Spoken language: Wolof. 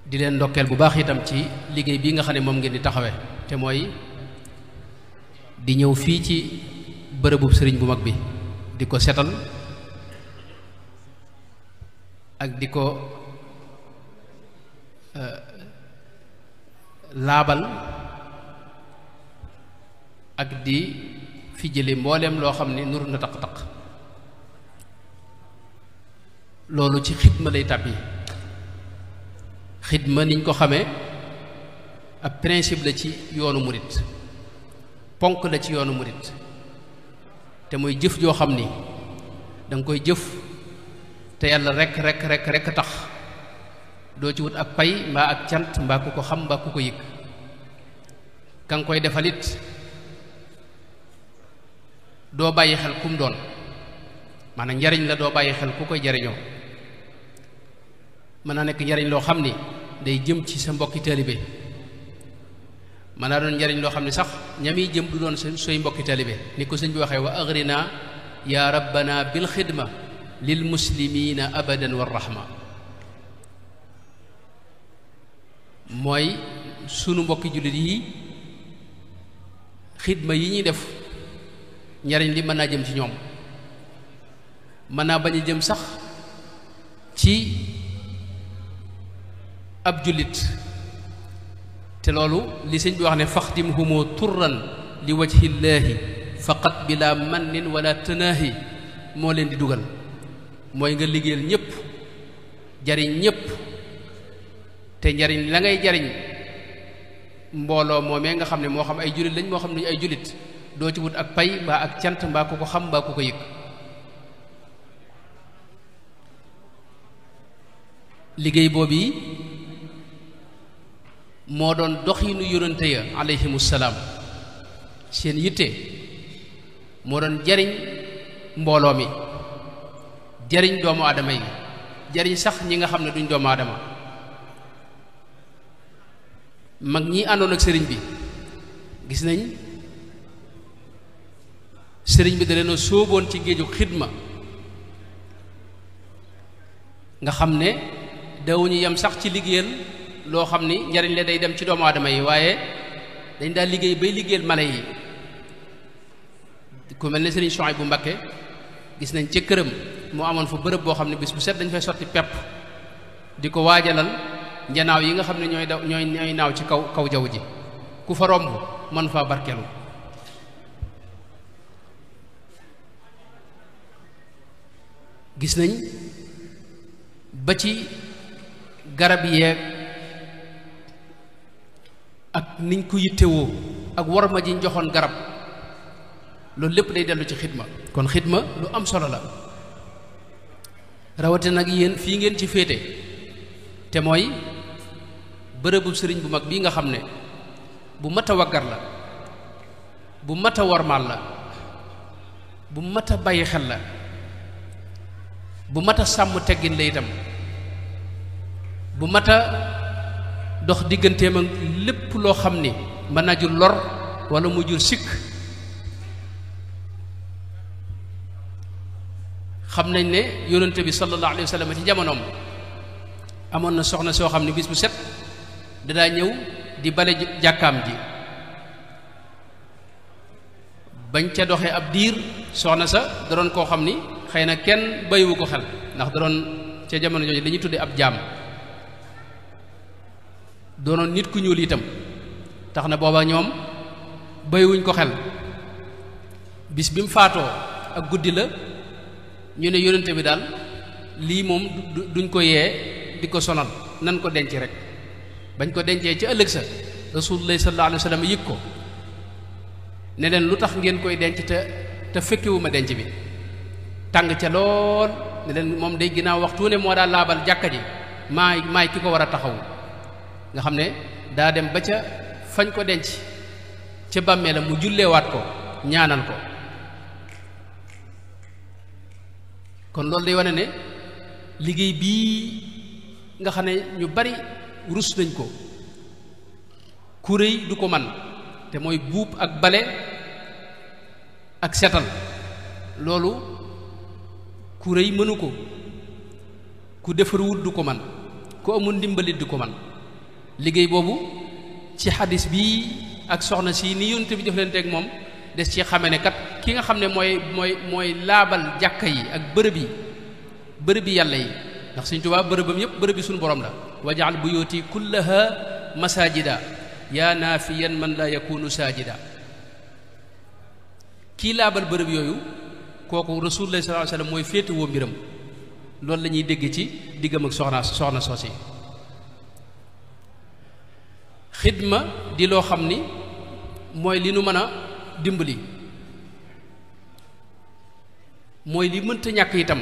di leen ndokkeel bu baax itam ci liggéey bii nga xam ne moom ngeen di taxawe te mooy di ñëw fii ci bërëbub sëriñ bu mag bi di ko setal ak di ko laabal ak di fi jële mbooleem loo xam ne nur na taq-taq loolu ci xidma lay tàbbi xidma niñ ko xamee ab principe la ci yoonu murit ponk la ci yoonu murit te mooy jëf joo xam ni danga koy jëf te yàlla rekk tax doo ci wut ak pay mbaa ak cant mbaa ku ko xam mbaa ku ko yëg ka nga koy defalit doo bàyyi xel kum doon maanaam njariñ la doo bàyyi xel ku koy jariñoo mën naa nekk njariñ loo xam ni day jëm ci sa mbokki taalibe mën naa doon njariñ loo xam ne sax ñami jëm du doon sooy mbokki taalibe ni ko sëñ bi waxee wa agrina ya rabbana bil xidma lil muslimina abadan war rahma mooy sunu mbokki jullit yi xidma yi ñuy def njariñ li mën naa jëm ci ñoom mën naa bañ a jëm sax ci ab jullit te loolu li sëñ bi wax ne faxdimhumu turran li wajhillaahi faqat bila mannin wala tanaahi moo leen di dugal mooy nga liggéeyal ñépp jariñ ñépp te njariñ la ngay jariñ mbooloo moomee nga xam ne moo xam ay jullit lañ moo xam ne ay jullit doo ci wut ak pay mbaa ak cant mbaa ku ko xam mbaa ku ko yëg liggéey boobu yi moo doon doxinu yonente ya aleyhimu salaam seen yitte moo doon jariñ mbooloo mi jariñ doomu aadama yi jariñ sax ñi nga xam ne duñ doomu aadama mag ñi àndoon ak sëriñ bi gis nañ sëriñ bi da leen a sóoboon ci géeju xidma nga xam ne dawuñu yem sax ci liggéeyal loo xam ni njariñ la day dem ci doomu aadama yi waaye dañ daal liggéey bay liggéeyal mala yi ku mel ne sëriñ Souhaïbou bu Mbakke gis nañ ca këram moo amoon fa bërëb boo xam ne bis bu set dañ fay sotti pepp di ko waajalal njanaaw yi nga xam ne ñooy naaw ci kaw jaww ji ku fa romb mën faa barkeelu gis nañ ba ci garab yeeg ak niñ ko yittewoo ak warma ji ñu joxoon garab loolu lépp day dellu ci xidma kon xidma lu am solo la rawate nag yéen fii ngeen ci féete te mooy bërëbu sëriñ bu mag bii nga xam ne bu mat a waggar la bu mat a warmaal la bu mat a bàyyi xel la bu mat a sàmm teggin la itam bu mat a dox digganteem ak lépp loo xam ni mën naa jur lor wala mu jur sikk xam nañ ne yonente bi sallallahu alayhi wa sallam ci jamonoom amoon na soxna soo xam ne bis bu set dadaa ñëw di bale jàkkaam ji bañ ca doxee ab diir soxna sa da doon koo xam ni xëy na kenn bàyyiwu ko xel ndax da doon ca jamono jooju li ñuy tuddee ab jaam doonoon nit ku ñuul itam tax na booba ñoom bàyyiwuñ ko xel bis bi mu faatoo ak guddi la ñu ne yonente bi daal lii moom duñ ko yee di ko sonal nan ko denc rek bañ ko dencee ci ëllëg sa rasulullah sallallahu alayhi wa sallam yëg ko ne leen lu tax ngeen koy denc te fekkewuma denc bi tàng ca lool ne leen moom day ginnaaw waxtu ne moo daa laabal jàkka ji maay ki ko war a taxawu nga xam ne daa dem ba ca fañ ko denc ca bàmmeelam mu julleewaat ko ñaanal ko kon loolu day wane ne liggéey bii nga xam ne ñu bari rus nañ ko ku réy du ko man te mooy buub ak bale ak setal loolu ku réy mënu ko ku defaruwut du ko man ku amul ndimbalit du ko man liggéey boobu ci xadis bi ak soxna si ni yonent bi jëflanteeg moom des ci xame ne kat ki nga xam ne mooy laabal jàkka yi ak bërëb yi yàlla yi ndax Sëriñ Tuubaa bërëbam yépp bërëb yi suñu borom la wajaal buyuti kullaha masajida yaa naafiyan man la yakunu saajida kii laabal bërëb yooyu kooku rasulullah sallallahu alayhi wasallam mooy féetewoo mbiram loolu la ñuy dégg ci diggam ak soxna soosi xidma di loo xam ni mooy li nu mën a dimbali mooy li mënta ñàkk itam